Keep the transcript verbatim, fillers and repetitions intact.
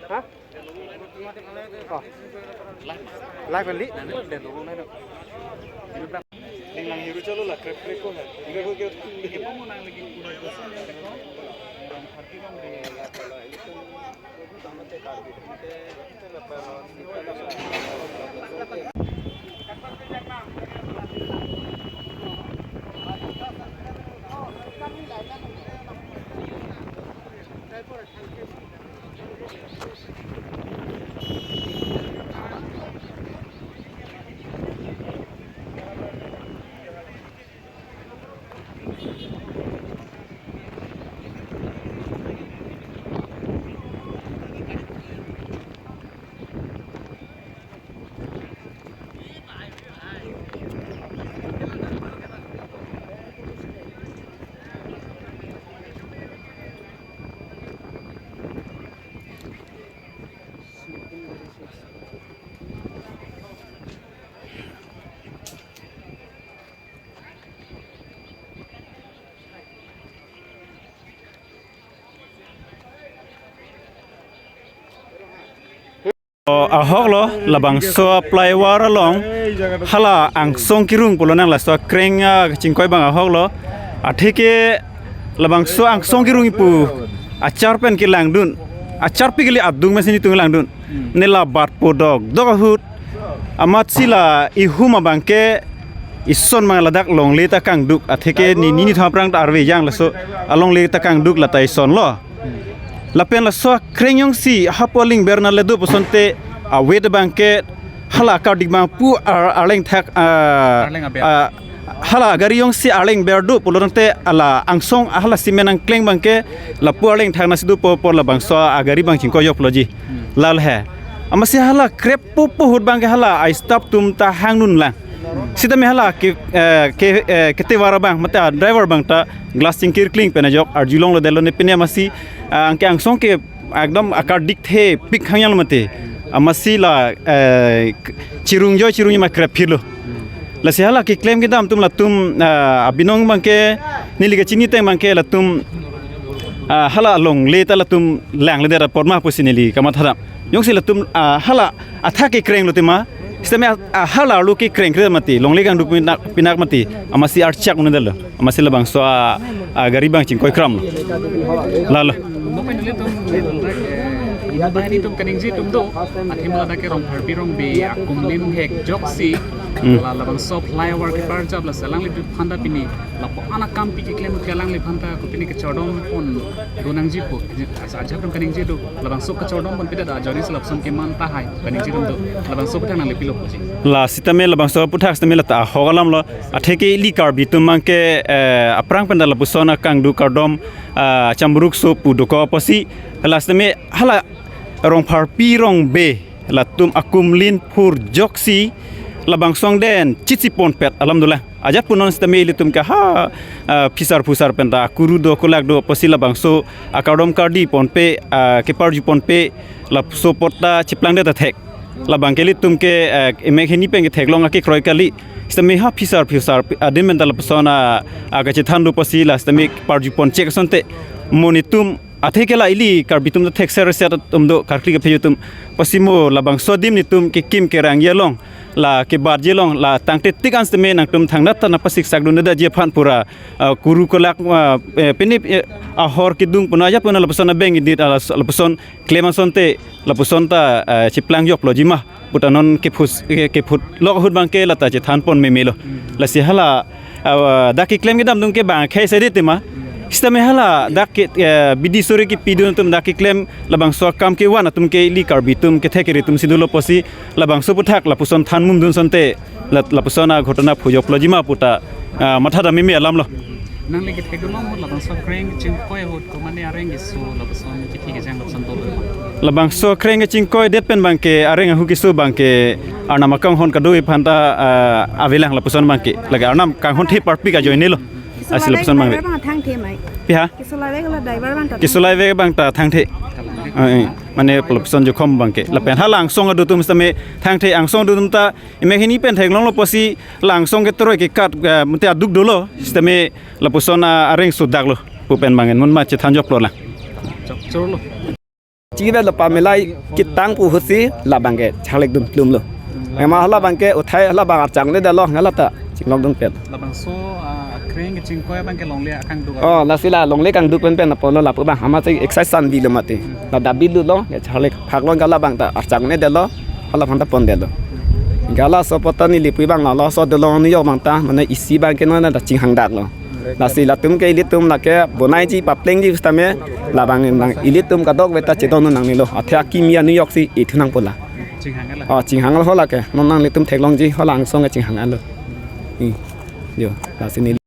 Ha? Oh. Live kali? Nang hiru chalo la, krek krek ko hai. Ibe ko ke. O, ahok lo, labangso flyover along, hala angsong kerung pulo nang laso kreng, ah, kachingkoi abang ahok lo. Atheke labangso angsong kerung pu achar pen kelangdun, acharpi kali adung mesen itum langdun. Ne la bat po dok dok ahut, amatsi la ihum abang ke ison mang ladak longle ta kangduk, atheke ni ni ni thom aphrang ta arve jang laso alongle ta kangduk, lata ison lo. Lapen laso akreng jongsi hapu aling ber nangledu pusonte, awet abang ke hala kardik abang pu ar-, arleng thak, ah, Arleng aber. Ah, hala gari jongsi arleng ber do pulo tangte, hala angsong hala cement angkleng abang ke lapu arleng thak nangsidu po, po labangso agari abang chingkoi jok puloji. Hmm. Lal he. Amatsi hala krep po po ahut abang ke hala a-staff atum ta hangdun lang. Sitame hala ke, eh, ke, eh, ketovar abang, mate driver abang ta glass chingkir kling pen ajok arjulong lo, delo ne pine amatsi, ah, anke angsong ke ekdom akardik thepik hangyang lo mate. Amatsi la, eh, chirung joi chirung ma krep phirlo. Lasi hala keklem kedam atum latum, ah, abinong abang ke neli kachini ateng abang ke latum, ah, hala alongle ta latum langledet apot ma pusi neli kamatha dam. Jongsi latum, ah, hala athak kekreng lo tema, sitame a, a hala arlo kekreng kre mati, longle kangduk pinak, pinak mati, amatsi archak un-edetlo, amatsi labangso a, agari abang chingkoi kram lo. Lalo. Mo pen nelitum, eh, inut atum kaningje atum do, athema ladak ke Rongpharpi Rongbe akumlin hek joksi, Hmm. la labangso flyover keparjap, lasi alanglitum aphanta pini lapu-an akam pi keklem ke alanglitum aphanta kopine kachardom pon do nangji pu. Asa ajak atum kaningje do, labangso kachardom pon pida da ajori si lapuson keman tahai kaningje atum do, labangso aputhak nangli pilo puji. La sitame labangso aputhak sitame lata ahok alam lo, atheke ili Karbi atum abang ke, eh, aphrang pen ta lapuson akangduk kardom, ah, chamruk so pu dokok apotsi, la sitame hala Rongpharpi Rongbe latum akumlin phur joksi labangso angdeng chitsi ponpet alam dolang. Ajat punon sitame ilitum ke ha, ah, phisar phusar pen ta kuru do kolak do apotsi labangso akardom kardi ponpe, ah, keparju ponpe laso apot ta cheplangdet ta thek. Labang ke ilitum ke, ah, emek hini pen ketheklong akekroi kali. Sitame ha phisar phusar adim pen ta lapuson a, ah, kachethan do apotsi la sitame parju pon chek asonte mo netum atheke la ili Karbi atum ta thekser set atum do, karkli kaphejo atum. Apotsi mo labangso adim netum kekim kerangji along, la kebatji along, la tangte tik an sitame nangtum thangnat ta nangpasiksak dun da ji aphan pura, ah, kuru kolak, ah, eh, pini, eh, ahor kedung puna aja puna lapuson abeng idit ala lapuson klem asonte lapuson ta, ah, cheplang joklo ji ma. Puta non kephus, ke, kephut lok ahut abang ke lata chethan pon meme lo. Lasi hala, ah, dak keklem kedam atum ke bang khei sede tema. Sitame hala dak ke, eh, bidi sore kepidun atum dak keklem labangso akam kevan atum ke ili Karbi atum kethek kere atum si dolo pusi labangso aphuthak lapuson than mum dun asonte la-, lapuson aghotona phujoklo jima puta, ah, matha dam meme alam lo. Nangli kethek dolo mo labangso akreng kechingkoi ahut ko mane areng keso lapuson kethi kejang lapuson dolo. Labangso akreng kechingkoi det pen abangke areng ahu keso abangke arnam akanghon kado-i aphanta, ah, avelang lapuson abangke. Lake arnam kanghon the parpik ajoine lo. Asi lapuson abang le. Driver abang thangthe mai. Pi ha? Keso lave kala driver abang ta. Keso lave abang ta thangthe. Eh, eh. Mane lapuson jokhom abangke. Lapen hala angsong adu atum sitame thangthe, angsong adu atum ta emek hini pen theklonglo pusi la angsong ketoroi kekat, eh, mate aduk dolo. Sitame lapuson, ah, areng so dak lo. Pu pen abang en mun ma chethan joklo la. Chokchor lo. Chingvet lo pamelai ketang pu ahutsi labangke charlek dun plum lo. Ema hala abangke uthai hala abang archang le dalo ngala ta chinglok dun pen. Labangso, ah, akreng kechingkoi abangke longle akangduk. Oh, lasi la longle kangduk pen pen apon lo lapu abang hama si excise san di lo mate. La dabi lu lo, ya charlek phak lo ngala abang ta archang le dalo, hala aphanta pon dalo. Ngala so pota neli pui abang lo so dolo ni yo abang ta, mane isi abangke non ta chinghang dak lo. Lasi latum ke ilitum lake bonaiji paplengji sitame labang nang ilitum kadokave ta chedon nangnelo. Athe akimi anu ajoksi ithu nangpo la. Chinghang ala. Oh, chinghang lo lake. Non nanglitum theklongji hala angsong ke chinghang lo. Hmm. Yo, lasi neli.